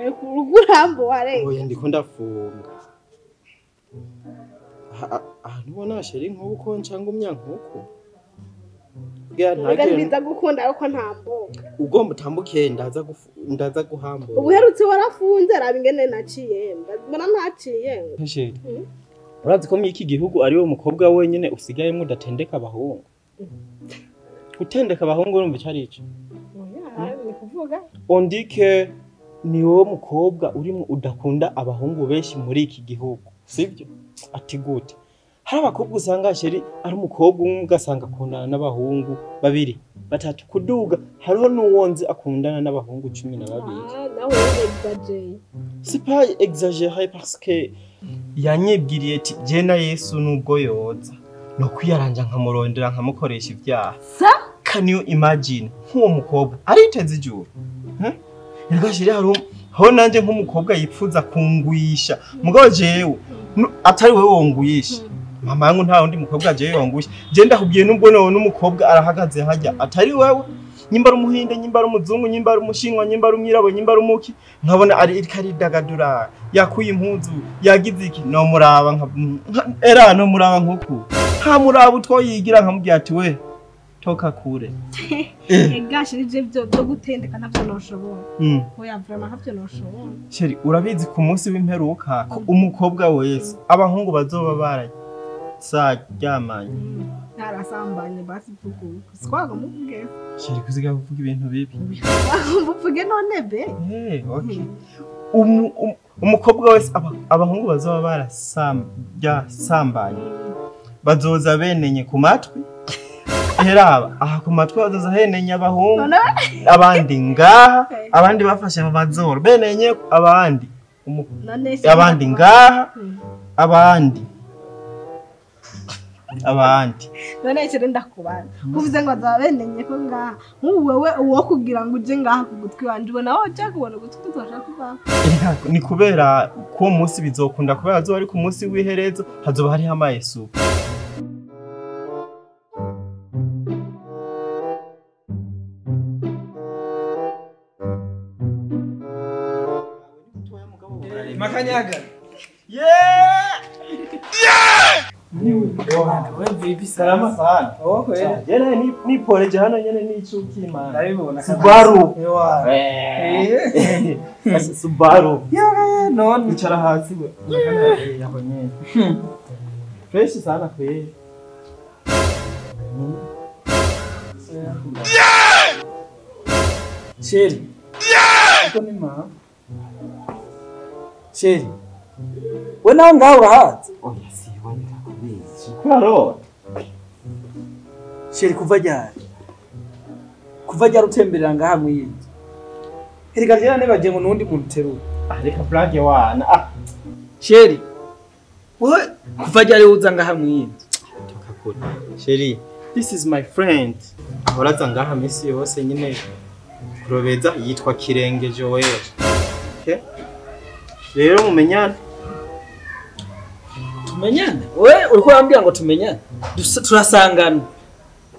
Ariko urugurambo ware. Oya ndiko ndafunga. Ahantu ubona chéri nkubu ko ncangumya nkuko. Ntago nziza gukunda ariko ntambuka. Ugomba utambuke ndaza ndaza guhambura. Ubuherutse warafunze raba ingene naciye. Mbona ntaciye. Chéri. Urazi ko mwiki gihugu ari we mukobwa wenyene usigayemo udatendeka abahungu. Gutendeka abahungu urumva icari ico? Oya, ni kuvuga. On dit que ni wowe mukobwa urimo udakunda abahungu benshi muri iki gihugu. Sivyo? Ati gute? Hari abakobwa usanga chéri ari umukobwa umwe ugasanga akundana n'abahungu babiri, batatu kuduga, hariho n'uwonzi akundana n'abahungu 12. Ah, nawe exagéré. C'est pas exagéré parce que yanyibwiriye ati je na Yesu nubwo yoza no kwiyaranja nkamurondera nkamukoresha ivyaha. Sa? Can you imagine nk'uwo mukobwa ariteze ijuru? Erega chéri hari ho nanje nk'umukobwa yipfuza kungwisha mugabo jewe atari wewe wongwisha. Mama yangu nta undi mukobwa jewe wongwisha. Je ndakubwiye nubwo none n'umukobwa arahagaze hajya atari wewe. Nyimba ari umuhinde, nyimba ari umuzungu, nyimba ari umushinwa, nyimba ari umwirabo, nyimba ari umuki, nkabona ari ikaridagadura yakuye impuzu yagize iki no muraba nka era no muraba nkuku nta muraba utwo yigira nkamubwira ati we toka kure. Ega chéri je byo byo gutendeka ntavyo noshobora. Oya vraiment ntavyo noshobora. Chéri urabizi ku munsi w'imperuka ko umukobwa wese abahungu bazoba bararyamanye. Narasambanye basi vugu. Sikwaga muvuge. Chéri kuziga kuvuga ibintu bibi. Muvuge none be. Okay. Umukobwa wese abahungu bazoba barasambanye. Bazoza benenye ku matwi. Heraba aha ku matwi bazoza henenye abahungu. Abandi ngaha, abandi bafashe mu mazuru benenye abandi. Abandi ngaha, abandi. Abandi. None chéri ndakubana. Kuvuze ngo azabenenye ko ngaha. Nkuwewe uwo kugira ngo uje ngaha kugutwi wanje ubona woje kubona gutwi tuzoshaka kuva. Ni kubera ko munsi bizokunda kubera azoba ari ku munsi w'iherezo hazoba hari amayesu. Makanyaga. Yeah! Yeah! Wewe vipi salama sana. Oh kweli. Jene ni pole jana nyene ni chuki man. Ndabibona. Subaru. Eh. Subaru. Yeah, none. Icara hasi we. Yaho nyene. Fresh sana kweli. Yeah! Chéri. Yeah! Uko ni ma? Chéri. We nawe ngaho urahazi? Oya siwe ndakubeshya. Kurarota. Chéri kuva ryari? Kuva ryari utemberera ngaha mwiyinzu? Erega rero nibagiye ngo nundi muntu uterura. Ah reka blague wana. Ah. Chéri. Wowe kuva ryari uza ngaha mwiyinzu? Toka kure. Chéri, this is my friend. Ahora aza ngaha misi yose nyine kurobeza yitwa Kirenge Joel. Okay? Rero mumenyane. Tumenyane? Wewe uriko urambwira ngo tumenyane? Turasangana.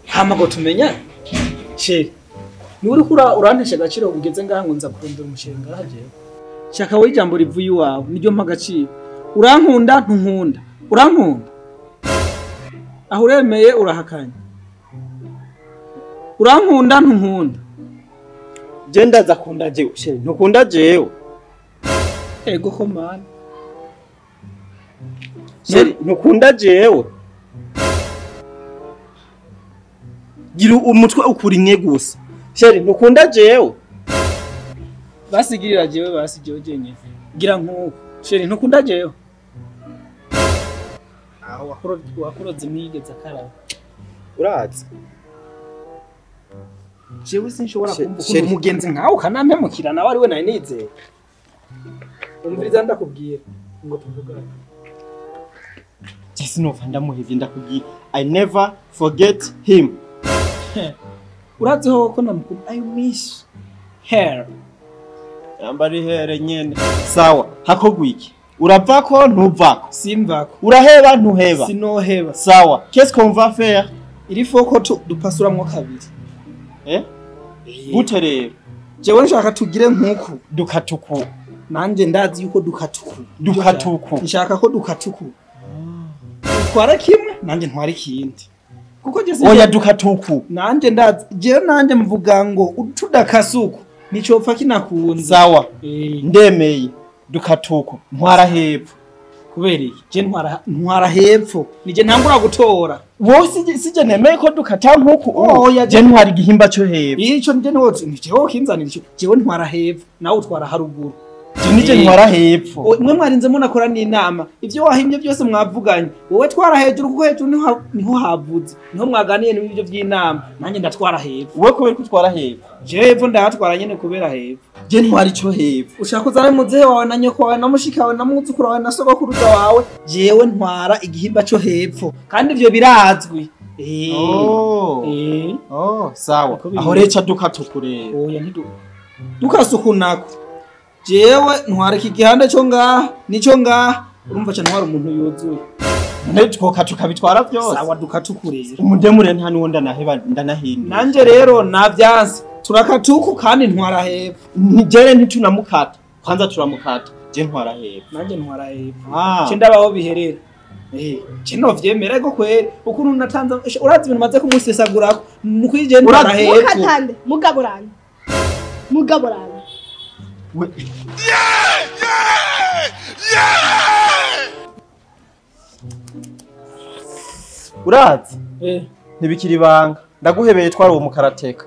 Hama ngo tumenyane? Chéri, ni uriko urantesha agaciro ugeze ngaha ngo nza kurondera umushinga ngaha jewe. Shaka wowe ijambo rivuye iwawe niryo mpa agaciro. Urankunda ntunkunda. Urankunda. Aho uremeye urahakanye. Urankunda ntunkunda. Je ndaza kunda jewe, chéri, ntukunda jewe. Ego ko man. Chéri, ntukunda jewe. Gira umutwe ukurinye gusa. Chéri, ntukunda jewe. Basigirira jewe basi jewe jenye. Gira nkuko. Chéri, ntukunda jewe. Aho wakuroze mwigeze akaraba. Urazi. Jewe sinshobora kumva ukuntu umugenzi nkawe ukanampemukira nawe ari we nari nizeye. Umviriza ndakubwira ngo tuvugane. Jesi nova ndamuhevye ndakubwira. I never forget him. Uraziho ko namukunda. I miss her. Yambari here nyene. Sawa, hakogwa iki? Uravako ntuvako. Simvako. Uraheba ntuheba. Sinoheba. Sawa. Qu'est-ce qu'on va faire? Il faut ko dupasuramwo kabiri. Eh? Gute rero? Jewe nshaka tugire nkuku dukatuku. Nanje ndazi yuko dukatuku. Dukatuku. Nshaka ko dukatuku. Utwara kimwe nanje ntwara ikindi. Kuko je Oya dukatuku. Nanje ndazi je nanje mvuga ngo tudakasuku nicopfa kinakunze. Sawa. Ndemeye dukatuku ntwara hepfo. Kubera iki? Je ntwara hepfo. Nije ntangura gutora. Wowe sije nemeye ko dukata nkuku. Oya je ntwara igihimba cyo hepfo. Ico nje ntozi nije wowe kinzanira ico. Jewe ntwara hepfo nawe utwara haruguru. Nije ntwara hepfo. Mwe mwarinze munakora n'inama. Ivyo wahimye byose mwavuganye. Wowe twara hejuru kuko hejuru niho havuze. Niho mwaganiye n'ibyo by'inama. Nanjye ndatwara hepfo. Wowe kubera ko utwara hepfo. Je hepfo ndatwara nyene kubera hepfo. Je ntwara ico hepfo. Ushaka uzana muzehe wawe na nyoko wawe na mushika wawe na mwuzukuru wawe na sogokuruza wawe. Jewe ntwara igihimba co hepfo. Kandi ivyo birazwi. Oh, sawa. Aho reca dukatukurera. Oya ntidu. Dukasukunako. Jewe ntwara iki gihande cyo ngaha nico ngaha urumva cyane ntwara umuntu yuzuye. None twokatuka bitwara byose. Sawa dukatukurera. Umudemure nta nuwo ndanaheba ndanahinda. Nanje rero navyanse turakatuku kandi ntwara hepfo. Nijere ntitunamukata. Kwanza turamukata. Je ntwara hepfo. Nanje ntwara hepfo. Ce ndabaho biherera. Kino vyemera ko kweri ukuntu natanze urazi ibintu maze kumusesagurako nukwije ntwara hepfo. Mukatande mugaburana. Mugaburana. Urazi ntibikiri ibanga ndaguhebeye twari uwo mukarateka.